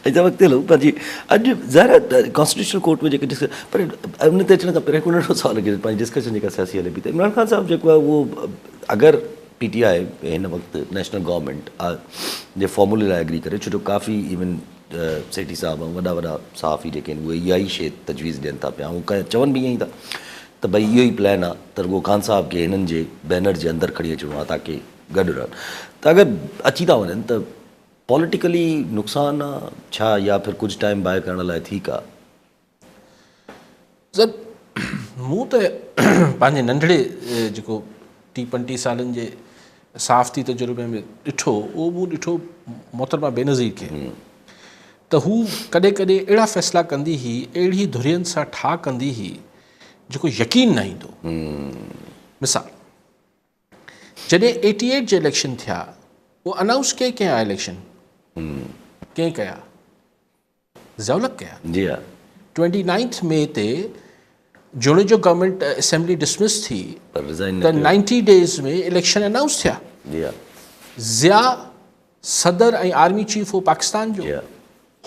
اچا وقت هلو پنهنجي اڄ ظاهر آهي ڪانسٽيٽيوشنل ڪورٽ ۾ جيڪي ڊسڪس پر ان تي اچڻ کان پهريان هڪ ننڍڙو سوال ڪيو پنهنجي ڊسڪشن جيڪا سياسي هلي پئي ته عمران خان صاحب جيڪو آهي اهو اگر پي ٽي آء هن وقت نيشنل گورنمينٽ جي فارمولي لاء اگري ڪري ڇو جو ڪافي ايون سيٺي صاحب ۽ وڏا وڏا صحافي جيڪي آهن اهي اها ئي شيء تجويز ڏين ٿا پيا ۽ چون به ائين ئي ٿا ته ڀئي اهو ئي پلان آهي ته رڳو خان صاحب کي هنن جي بينر جي اندر کڻي اچڻو آهي تاڪي گڏ رهن ته اگر اچي ٿا وڃن ته پوليٽيڪلي نقصان آهي ڇا يا ڦر ڪجهه ٽائيم باء ڪرڻ لاء ٺيڪ آهي. سر مون ته پنهنجي ننڍڙي جيڪو ٽي پنٽيهه سالن جي صحافتي تجربي ۾ ڏٺو اهو مون ڏٺو محترمه بينظير کي ته هو ڪڏهن ڪڏهن اهڙا فيصلا ڪندي هئي اهڙي ڌرين سان ٺاهه ڪندي هئي جيڪو يقين نه ايندو مثال جڏهن ايٽي ايٽ جي اليڪشن ٿيا اهو انائونس ڪنهن ڪيا اليڪشن ڪنهن ڪيا؟ ضياء الحق ڪيا. جي ها. ٽوئنٽي نائنٿ مئي تي جوڻيجو گورنمينٽ اسيمبلي ڊسمس ٿي پر ريزائن نه ته ڪيو. نائنٽي ڊيز ۾ اليڪشن انائونس ٿيا. جي ها. ضياء صدر ۽ آرمي چيف هو پاڪستان جو. جي ها.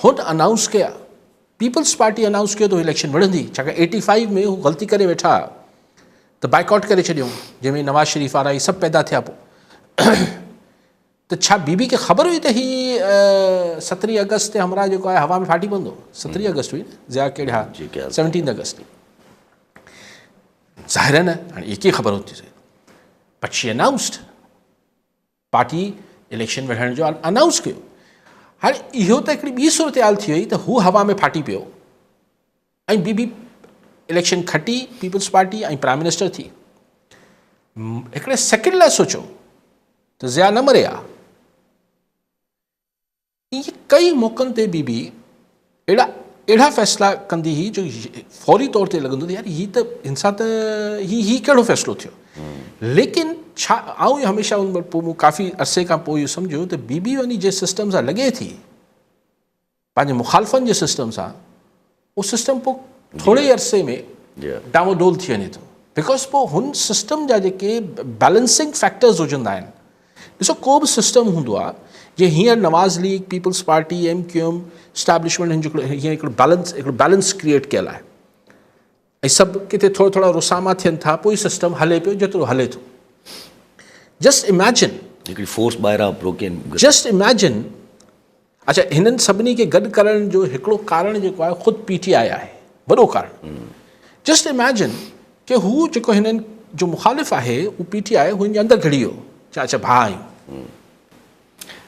هن انائونس ڪيا. پيپلز پارٽي انائونس ڪيو ته هو اليڪشن وڙهندي ڇاڪاڻ ايٽي فائيو ۾ هو غلطي ڪري ويٺا ته بائيڪاٽ ڪري ڇڏيائون جنهن ۾ نواز شريف وارا هي سڀ پيدا ٿيا پوء ته ڇا بي بي کي خبر هئي ته هي سترهين آگسٽ تي همراهه جيڪو آهي هوا ۾ ڦاٽي پوندو؟ سترهين آگسٽ هئي نه ضياء ڪهڙي ها سيونٽينٿ آگسٽ ظاهر آهي نه هاڻي هي ڪيئن خبر هوندي but she announced party election وڙهڻ جو انائونس ڪيو. هاڻي اهو ته هڪڙي ٻي صورتحال ٿي وئي ته هو هوا ۾ ڦاٽي پيو ۽ بي بي اليڪشن کٽي پيپلز پارٽي ۽ پرائم منسٽر ٿي. هڪڙي سيڪنڊ لاء سوچو ته ضياء نه مري ها. ائين ڪئي موقعن تي بي بي اهڙا اهڙا فيصلا ڪندي هئي جو فوري طور تي لڳندو ته يار هي ته هن سان ته هي هي ڪهڙو فيصلو ٿيو ليڪن ڇا آئون هميشه ان پوء مون ڪافي عرصي کان پوء اهو سمجهيو ته بي بي وڃي جنهن سسٽم سان لڳي ٿي پنهنجي مخالفن جي سسٽم سان اهو سسٽم پوء ٿوري ئي عرصي ۾ ڊانواڊول ٿي وڃي ٿو because پوء هن سسٽم جا جيڪي بيلنسنگ فيڪٽرز هجندا آهن ڏسو ڪو به سسٽم هوندو آهي جي هينئر Nawaz league peoples party M Q M establishment هن جو هينئر هڪڙو بيلنس هڪڙو بيلنس ڪريئيٽ ڪيل آهي ۽ سڀ ڪٿي ٿورا ٿورا رساما ٿين ٿا پوء سسٽم هلي پيو جيترو هلي ٿو جسٽ اميجن هڪڙي فورس ٻاهران روڪين جسٽ اميجن اڇا هنن سڀني کي گڏ ڪرڻ جو هڪڙو ڪارڻ جيڪو آهي خود پي ٽي آء آهي وڏو ڪارڻ جسٽ اميجن ڪي هو جيڪو هنن جو مخالف آهي هو پي ٽي آء هن جي اندر گهڙي ويو چا اڇا ڀاء آهيون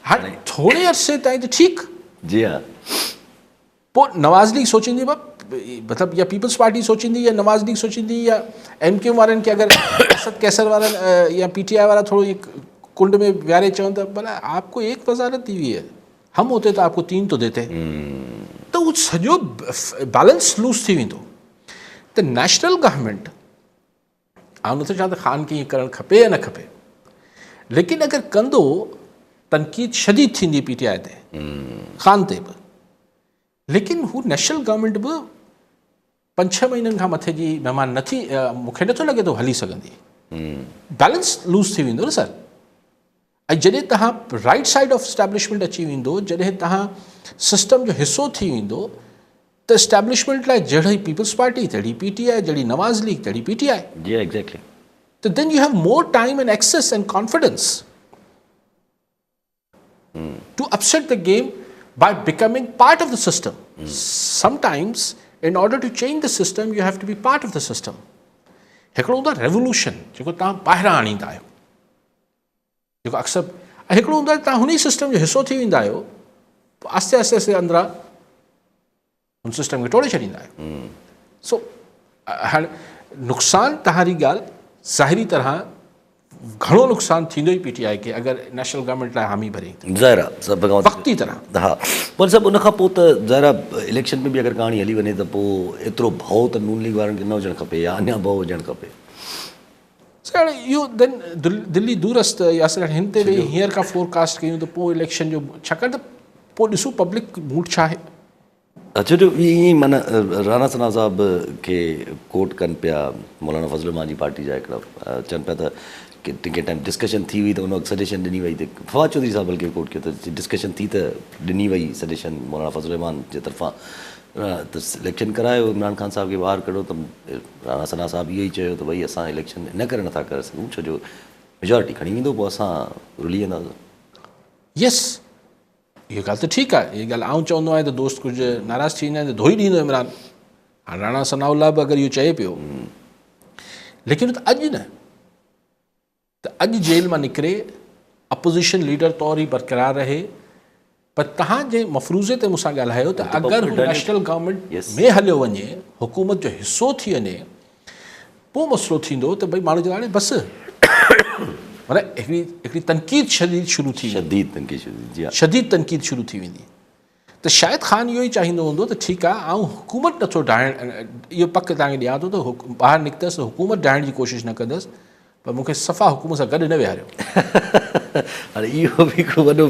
هاڻي ٿوري عرصي تائين ته ٺيڪ جي ها پوء نواز ليگ سوچيندي مطلب يا پيپلز پارٽي سوچيندي يا نواز ليگ سوچيندي يا ايم ڪيو ايم وارن کي اگر اسد قيصر وارن يا پي ٽي آء وارا ٿورو ڪنڊ ۾ ويهاري چون ته ڀلا آپ کو ايڪ وزارت the هئي هي هم هوتي ته آپ کو تين تو ديتي ته هو سڄو بيلنس لوز ٿي ويندو ته نيشنل گورنمينٽ آئون نٿو چوان ته خان کي ائين ڪرڻ کپي يا نه کپي ليڪن اگر ڪندو تنقيد شديد ٿيندي پي ٽي آء تي خان تي به ليڪن هو نيشنل گورنمينٽ به پنج ڇهه مهينن کان مٿي جي مهمان نٿي مونکي نٿو لڳي ته هلي سگهندي بيلنس لوز ٿي ويندو نه سر ۽ جڏهن توهان رائيٽ سائيڊ آف اسٽيبلشمينٽ اچي ويندو جڏهن توهان سسٽم جو حصو ٿي ويندو ته اسٽيبلشمينٽ لاء جهڙي پيپلز پارٽي تهڙي پي ٽي آء جهڙي نواز ليگ تهڙي پي ٽي آء جي ايگزيڪٽلي ته then you have more time and access and confidence to upset the game by becoming part of the system. Sometimes in order to change the system you have to be part of the system. هڪڙو هوندو آهي revolution جيڪو توهان ٻاهران آڻيندا آهيو جيڪو اڪثر ۽ هڪڙو هوندو آهي توهان هن ئي سسٽم جو حصو ٿي ويندا آهيو پوء آهستي آهستي آهستي اندران هن سسٽم کي ٽوڙي ڇڏيندا آهيو سو هاڻي نقصان توهان جي ڳالهه ظاهري طرح گهڻو نقصان ٿيندو ئي پي ٽي آء کي اگر نيشنل گورنمينٽ لاء حامي ڀري ته ظاهر آهي سڀ کان وقتي طرح ها پر سڀ ان کان پوء ته ظاهر آهي اليڪشن ۾ به اگر ڪهاڻي هلي وڃي ته پوء ايترو ڀؤ ته نون ليگ وارن کي نه هجڻ کپي يا اڃا ڀؤ هجڻ کپي سر اهو دن دلي دور است ياسر هن تي ويهي هينئر کان فور ڪاسٽ ڪيون ته پوء اليڪشن جو ڇاڪاڻ ته پوء ڏسون پبلڪ موڊ ڇا آهي. ڇو جو ائين ئي معنيٰ رانا ثناء صاحب کي ڪوٽ ڪن پيا مولانا فضل الرحمان جي پارٽي جا هڪڙا چون پيا ته ڪنهن ٽائيم ڊسڪشن ٿي هئي ته ان وقت سجيشن ڏني وئي ته فواد چوڌري صاحب بلڪه ڪوٽ ڪيو ته ڊسڪشن ٿي ته ڏني وئي سجيشن مولانا فضل الرحمان جي طرفان ته اليڪشن ڪرايو عمران خان صاحب کي ٻاهر ڪڍو ته راڻا ثناء صاحب اهو ئي چيو ته ڀئي اسان اليڪشن ان ڪري نٿا ڪري سگهون ڇو جو ميجارٽي کڻي ويندو پوء اسان رلي وينداسين. يس اها ڳالهه ته ٺيڪ آهي اها ڳالهه آئون چوندو آهيان ته دوست ڪجهه ناراض ٿي ويندا آهن ته ڌوئي ڏيندو عمران هاڻ راڻا ثناء الله به اگر اهو چئي پيو ليڪن اڄ نه ته اڄ جيل مان نڪري اپوزيشن ليڊر طور ئي برقرار رهي پر توهان جنهن مفروضي تي مون سان ڳالهايو ته اگر هو نيشنل گورنمينٽ ۾ هليو وڃي حڪومت جو حصو ٿي وڃي پوء مسئلو ٿيندو ته ڀئي ماڻهو چوندا بس معنيٰ هڪڙي هڪڙي تنقيد شديد شروع ٿي شديد تنقيد شروع جي شديد تنقيد شروع ٿي ويندي ته شايد خان اهو ئي چاهيندو هوندو ته ٺيڪ آهي آئون حڪومت نٿو ڊاهڻ اهو پڪ توهان کي ڏيان ٿو ته ٻاهر نڪتس ته حڪومت ڊاهڻ جي ڪوشش نه ڪندس. پر مون کي صفا حڪومت سان گڏ نه ويهاريو. هاڻي اهو به هڪڙو وڏو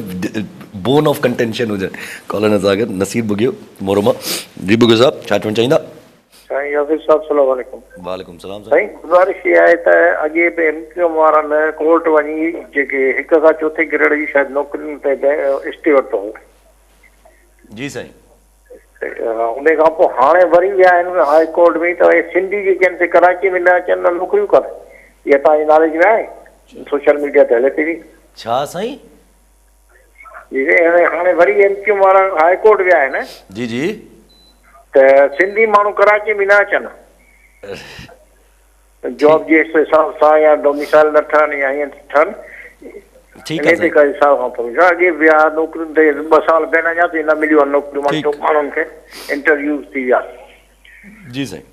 بون آف ڪنٽينشن هجن. ڪالر سان گڏ نصير ٻگهيو مورو مان. جي ٻگهيو صاحب ڇا چوڻ چاهيندا؟ سائين حافظ صاحب سلام عليڪم. وعليڪم سلام سائين. سائين گذارش اها آهي ته اڳي به ايم ڪيو ايم وارن ڪورٽ وڃي جيڪي هڪ کان چوٿين گريڊ جي شايد نوڪرين تي اسٽي ورتو هو. جي سائين. انهي کان پوء هاڻي وري ويا آهن هاء ڪورٽ ۾ ته اهي سنڌي جيڪي آهن سي ڪراچي ۾ نه اچن نه نوڪريون ڪن. اها توهان جي ناليج ۾ آهي؟ سوشل ميڊيا تي هلي پئي ٿي. ڇا سائين؟ جي سائين هاڻي وري ايم ڪيو ايم وارا هاء ڪورٽ ويا آهن. جي جي. ته سنڌي ماڻهو ڪراچي ۾ نه اچن. جاب جي حساب سان يا ڊوميسائل نه ٺهن يا ائين ٺهن انهي تي ڪا حساب کان پرميشن اڳي ويا نوڪرين تي ٻه سال پيا اڃا تائين نه مليون آهن نوڪريون ماڻهن چوڪ ماڻهن کي انٽرويوز ٿي ويا. جي سائين.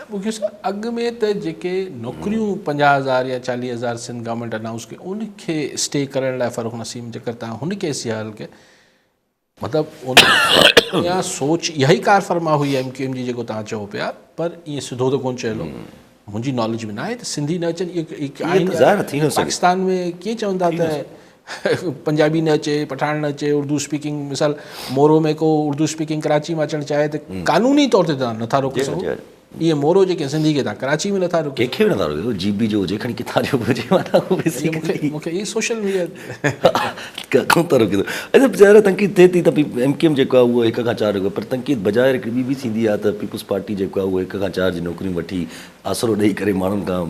مون کي اڳ ۾ ته جيڪي نوڪريون 50000 يا 40000 سنڌ گورنمينٽ انائونس ڪيون ان کي اسٽي ڪرڻ لاء فرخ نسيم جيڪر تان هن ڪيس جي حل کي مطلب ان اها سوچ اها ئي ڪار فرما هئي ايم ڪيو ايم جي جيڪو توهان چئو پيا پر ائين سڌو ته ڪونه چيل هو منهنجي ناليج ۾ ناهي ته سنڌي نه اچن اهو پاڪستان ۾ ڪيئن چوندا ته پنجابي نه اچي پٺاڻ نه اچي اردو اسپيڪنگ مثال مورو ۾ ڪو اردو اسپيڪنگ ڪراچي مان اچڻ چاهي ته قانوني طور تي توهان نٿا روڪي سگهو ايئن مورو جيڪي سنڌي کي تان ڪراچي ۾ نٿا روڪي ڪنهن کي به نٿا روڪي جي بي جو هجي کڻي ڪٿان جو به هجي معنيٰ هو بيسيڪلي مونکي هي سوشل ميڊيا ڪون ٿا روڪي اچا ظاهر آهي تنقيد ٿئي ٿي ته ايم ڪيو ايم جيڪو آهي اهو هڪ کان چار روڪي پر تنقيد بجاء هڪڙي ٻي به ٿيندي آهي ته پيپلز پارٽي جيڪو آهي اهو هڪ کان چار جي نوڪريون وٺي آسرو ڏئي ڪري ماڻهن کان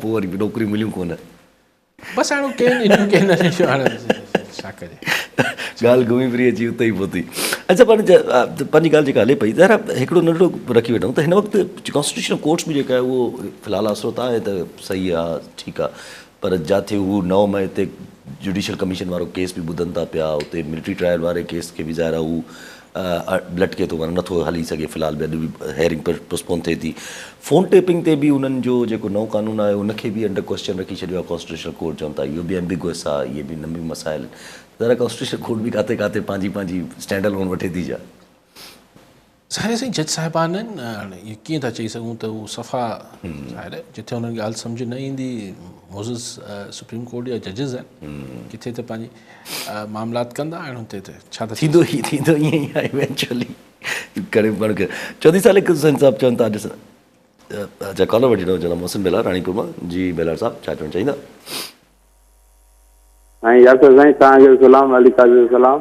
پوء وري نوڪريون مليون ڪونه. بس هاڻي ڪين ڏنيون ڪين نه ڏنيون هاڻي ڇا ڪجي. ڳالهه گهمي ڦري اچي اتي ئي پهتي. اڇا پنهنجي پنهنجي ڳالهه جيڪا هلي پئي ظاهر آهي هڪڙو ننڍڙو رکي وٺون ته هن وقت ڪانسٽيٽيوشنل ڪورٽس به جيڪا آهي اهو في الحال آسرو ته آهي ته صحيح آهي ٺيڪ آهي پر جاٿي هو 9 مئي تي جوڊيشل ڪميشن وارو ڪيس به ٻڌن ٿا پيا اتي ملٽري ٽرائل واري ڪيس کي به ظاهر آهي هو لٽڪي ٿو معنيٰ نٿو هلي سگهي في الحال به اڄ به هيئرنگ پوسٽپون ٿئي ٿي. فون ٽيپنگ تي به انهن جو جيڪو نئون قانون آيو ان کي به انڊر ڪوئسچن رکي ڇڏيو آهي ڪانسٽيٽيوشنل ڪورٽ چون ٿا اهو به ايمبيگوئس آهي اهي به ان ۾ به مسائل آهن ذرا ڪانسٽيٽيوشنل ڪورٽ به ڪاٿي ڪاٿي پنهنجي پنهنجي اسٽينڊ الون وٺي ٿي ڇا؟ ظاهر آهي سائين جج صاحبان آهن هاڻي اهو ڪيئن ٿا چئي سگهون ته هو صفا ظاهر آهي جتي انهن کي ڳالهه سمجهه نه ايندي معزز سپريم ڪورٽ جا ججز آهن ڪٿي ته پنهنجي معاملات ڪندا آهن اتي ته ڇا ٿا ٿيندو ئي ٿيندو ائين ئي آهي ايونچوئلي ڪري پاڻ کي چوڌري سالڪ حسين صاحب چون ٿا ڏس اچا ڪالر وٺي ڏنو جناب محسن بيلار راڻيپور مان جي بيلار صاحب ڇا چوڻ چاهيندا. سائين ياسر سائين توهان کي سلام علي قاضي جو سلام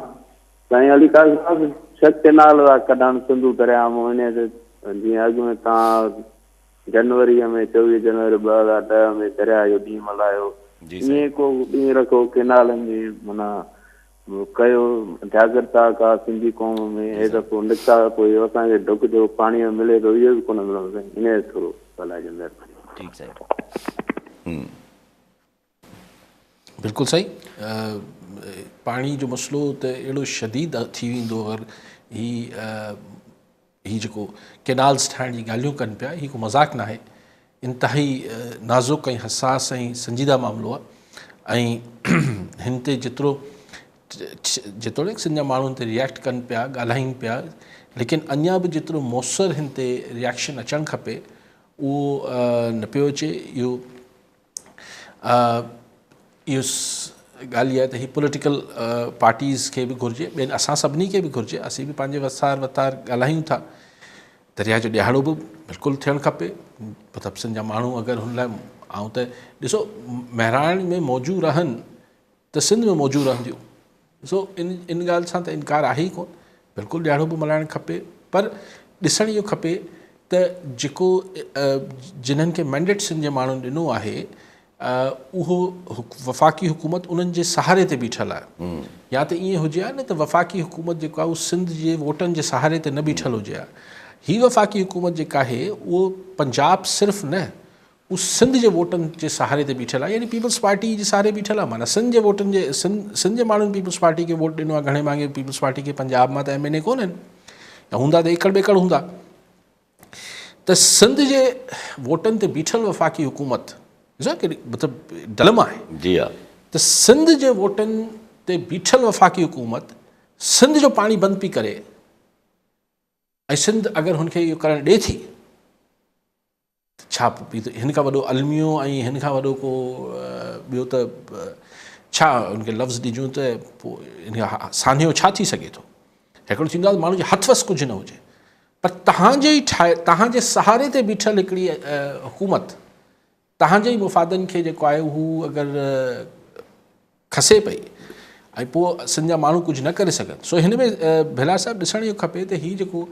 سائين علي قاضي صاحب ڇهه ڪينال ٿا ڪڍن سنڌو درياء مان انهي تي جيئن اڳ ۾ توهان جنوري ۾ 24 جنوري 2010 ۾ درياء جو ڏينهن ملهايو ائين ڪو ڏينهن رکو ڪينالن جي معنيٰ ڪيو جاڳرتا ڪا سنڌي قوم ۾ هي دفعو نڪتا پوء اهو اسان کي ڍڪ جو پاڻي ملي ٿو اهو به ڪونه ملندو سائين انهي تي ٿورو ڳالهائجو مهرباني. ٺيڪ سائين. بلڪل صحيح پاڻي جو مسئلو ته اهڙو شديد ٿي ويندو اگر هي هي جيڪو ڪينالز ٺاهڻ جي ڳالهيون ڪن پيا هي ڪو مذاق ناهي انتهائي نازڪ ۽ حساس ۽ سنجيده معاملو آهي ۽ هن تي جيترو جيتوڻيڪ سنڌ جا ماڻهو هن تي ريئيڪٽ ڪن پيا ڳالهائين پيا ليڪن اڃا به جيترو موثر هن تي ريئيڪشن اچڻ کپي اهو نه پيو اچي اهو اهو ڳالهه اها آهي ته هي پوليٽيڪل پارٽيز کي به گهرجي ٻين اسان سڀني کي به گهرجي اسين به پنهنجي وسار وتار ڳالهايون ٿا درياء جو ڏهاڙو به بلڪل ٿيڻ کپي مطلب سنڌ جا ماڻهو اگر هن لاء آئون ته ڏسو مهراڻ ۾ موجون رهن ته سنڌ ۾ موجون رهنديون سو ان ان ڳالهه سان ته انڪار آهي ئي ڪونه بلڪل ڏهاڙو به ملهائڻ کپي پر ڏسڻ اهو کپي ته جيڪو جنھن کي مينڊيٽ سنڌ جي ماڻهن ڏنو آهي اهو وفاقي حڪومت انهن جي سهاري تي بيٺل آهي يا ته ائين هجي ها نه ته وفاقي حڪومت جيڪو آهي اهو سنڌ جي ووٽن جي سهاري تي نه بيٺل هجي ها هي وفاقي حڪومت جيڪا آهي اهو پنجاب صرف نه هو سنڌ جي ووٽن جي سهاري تي بيٺل آهي يعني پيپلز پارٽي جي سهاري بيٺل آهي معنيٰ سنڌ جي ووٽن جي سنڌ سنڌ جي ماڻهن پيپلز پارٽي کي ووٽ ڏنو آهي گهڻي ڀاڱي پيپلز پارٽي کي پنجاب مان ته ايم اين اي ڪونهن يا هوندا ته ايڪڙ ٻيڪڙ هوندا ته سنڌ جي ووٽن تي بيٺل وفاقي حڪومت ڏسو ڪيڏي مطلب ڊلم آهي جي ها ته سنڌ جي ووٽن تي بيٺل وفاقي حڪومت سنڌ جو پاڻي بند پئي ڪري ۽ سنڌ اگر هن کي اهو ڪرڻ ڏي ٿي ڇا هن کان وڏو الميو ۽ هن کان وڏو ڪو ٻيو ته ڇا ان کي لفظ ڏجون ته پوء ان کان سانحو ڇا ٿي سگهي ٿو. هڪڙو ٿيندو آهي ته ماڻهو جي هٿ وس ڪجهه نه هجي پر تهان جي ئي ٺاهي تهان جي سهاري تي بيٺل هڪڙي حڪومت تهان جي ئي مفادن کي جيڪو آهي هو اگر کسي پئي ۽ پوء سنڌ جا ماڻهو ڪجهه نه ڪري سگهن سو هن ۾ ڀيلار صاحب ڏسڻ اهو کپي ته هي جيڪو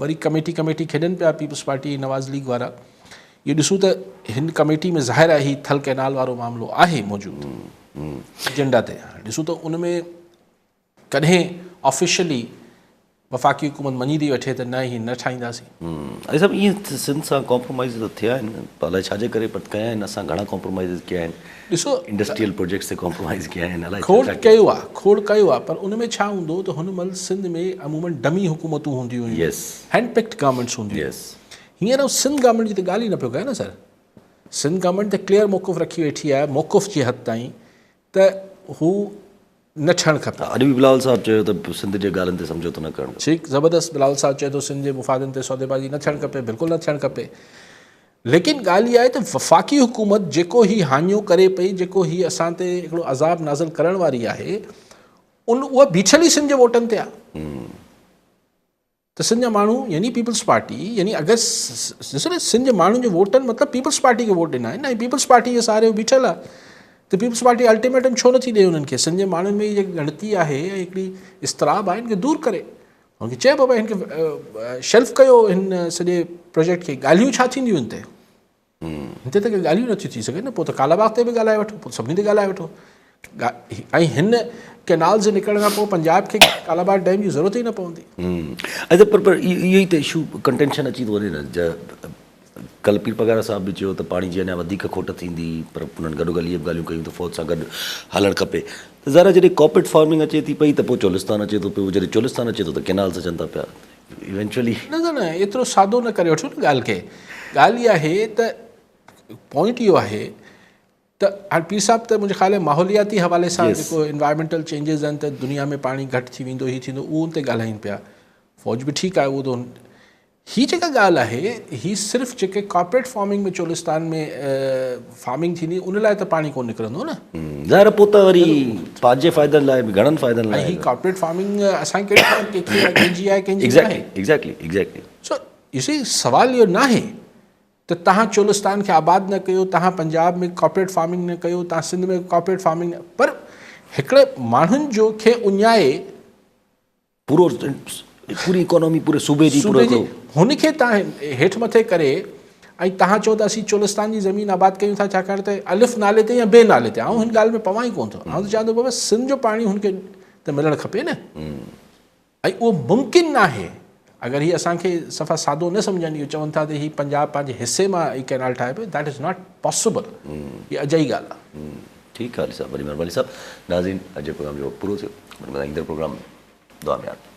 وري ڪميٽي ڪميٽي کيڏن پيا پيپلز پارٽي نواز ليگ وارا اهو ڏسون ته هن ڪميٽي ۾ ظاهر آهي هي ٿل ڪئنال وارو معاملو آهي موجود ايجنڊا تي ڏسون ته ان ۾ ڪڏهن آفيشلي وفاقي حڪومت مڃي ٿي وٺي ته نه هي نه ٺاهينداسين. علي صاحب ائين سنڌ سان ڪمپرومائيز ته ٿيا آهن پر الائي ڇا جي ڪري پر ڪيا آهن اسان گهڻا ڪمپرومائيز ڪيا آهن ڏسو انڊسٽريل پروجيڪٽس تي ڪمپرومائيز ڪيا آهن الائي کوڙ ڪيو آهي کوڙ ڪيو آهي پر ان ۾ ڇا هوندو ته هن مهل سنڌ ۾ عمومن ڊمي حڪومتون هونديون هيون يس هينڊ پڪڊ گورنمينٽس هونديون يس هينئر آئون سنڌ گورنمينٽ جي ته ڳالهه ئي نه پيو ڪيان نه سر سنڌ گورنمينٽ ته ڪليئر موقف رکي ويٺي آهي موقف جي حد تائين ته هو نه ٺهڻ کپي. اڄ به بلاول صاحب چيو ته سنڌ جي ڳالهين تي سمجهوتو نه ڪرڻ کپي. ٺيڪ زبردست بلاول صاحب چئي ٿو سنڌ جي مفادن تي سوديبازي نه ٿيڻ کپي بلڪل نه ٿيڻ کپي ليڪن ڳالهه اها آهي ته وفاقي حڪومت جيڪو هي هاڃو ڪري پئي جيڪو هي اسان تي هڪڙو عذاب نازل ڪرڻ واري آهي ان اها بيٺل ئي سنڌ جي ووٽن تي آهي. ته سنڌ جا ماڻهو يعني پيپلز پارٽي يعني اگر ڏسو نه سنڌ جي ماڻهن جي ووٽن مطلب پيپلز پارٽي کي ووٽ ڏنا آهن ۽ پيپلز پارٽي جي سهاري هو بيٺل آهي ته پيپلز پارٽي الٽيميٽم ڇو نٿي ڏئي انهن کي سنڌ جي ماڻهن ۾ جيڪي ڳڻتي آهي ۽ هڪڙي اضطراب آهي ان کي دور ڪري هن کي چئي بابا هن کي شيلف ڪيو هن سڄي پروجيڪٽ کي ڳالهيون ڇا ٿينديون هن تي هتي ته ڪي ڳالهيون نٿيون ٿي سگهن نه پوء ته ڪالا باغ تي به ڳالهائي وٺو پوء سڀني تي ڳالهائي وٺو ۽ هن ڪينال جي نڪرڻ کان پوء پنجاب کي ڪالا باغ ڊيم جي ضرورت ئي نه پوندي. اچا پر پر اهو ئي ته اشو ڪنٽينشن اچي ٿو وڃي نه ڪل پير پگهارا صاحب به چيو ته پاڻي جي اڃا وڌيڪ کوٽ ٿيندي پر انهن گڏو گڏ اهي به ڳالهيون ڪيون ته فوج سان گڏ هلڻ کپي ته ظاهر آهي جڏهن ڪارپوريٽ فارمنگ اچي ٿي پئي ته پوء چولستان اچي ٿو پيو جڏهن چولستان اچي ٿو ته ڪينالز اچن ٿا پيا Eventually. نه نه نه ايترو سادو نه ڪري وٺو نه ڳالهه کي ڳالهه اها آهي ته پوائنٽ اهو آهي ته هاڻي پير صاحب ته منهنجي خيال ۾ ماحولياتي حوالي سان جيڪو انوائرمينٽل چينجز آهن ته دنيا ۾ پاڻي گهٽ ٿي ويندو هي ٿيندو اهو ان تي ڳالهائين پيا فوج به ٺيڪ آهي اهو ته هي جيڪا ڳالهه آهي هي صرف جيڪي ڪارپوريٽ فارمنگ ۾ چولستان ۾ فارمنگ ٿيندي ان لاء ته پاڻي ڪونه نڪرندو نه. ظاهر آهي پوء ته وري پنهنجي فائدن لاء به گهڻن فائدن لاء ۽ هي ڪارپوريٽ فارمنگ اسان کي ڪهڙي خبر ڪنهن کي ڪنهن جي آهي ڪنهن جي ناهي. ايگزيڪٽلي ايگزيڪٽلي سو يو سي سوال اهو ناهي ته تهان چولستان کي آباد نه ڪيو تهان پنجاب ۾ ڪارپوريٽ فارمنگ نه ڪيو تهان سنڌ ۾ ڪارپوريٽ فارمنگ نه پر هڪڙي ماڻهن جو کي اڃائي پورو پوري اڪانومي پوري صوبي جي پورو هڪڙو هن کي تان هيٺ مٿي ڪري ۽ تهان چئو ته اسين چولستان جي زمين آباد ڪيون ٿا ڇاڪاڻ ته الف نالي تي يا بي نالي تي آئون هن ڳالهه ۾ پوان ئي ڪونه ٿو آئون ته چوان ٿو بابا سنڌ جو پاڻي هن کي ته ملڻ کپي نه ۽ اهو ممڪن ناهي اگر هي اسان کي صفا سادو نه سمجهن اهو چون ٿا ته هي پنجاب پنهنجي حصي مان هي ڪئنال ٺاهي پيو that is not possible هي اجائي ڳالهه آهي. ٺيڪ آهي علي صاحب وڏي مهرباني صاحب ناظرين اڄ جي پروگرام جو وقت پورو ٿيو وري ملان ايندڙ پروگرام ۾ دعا ۾ ياد.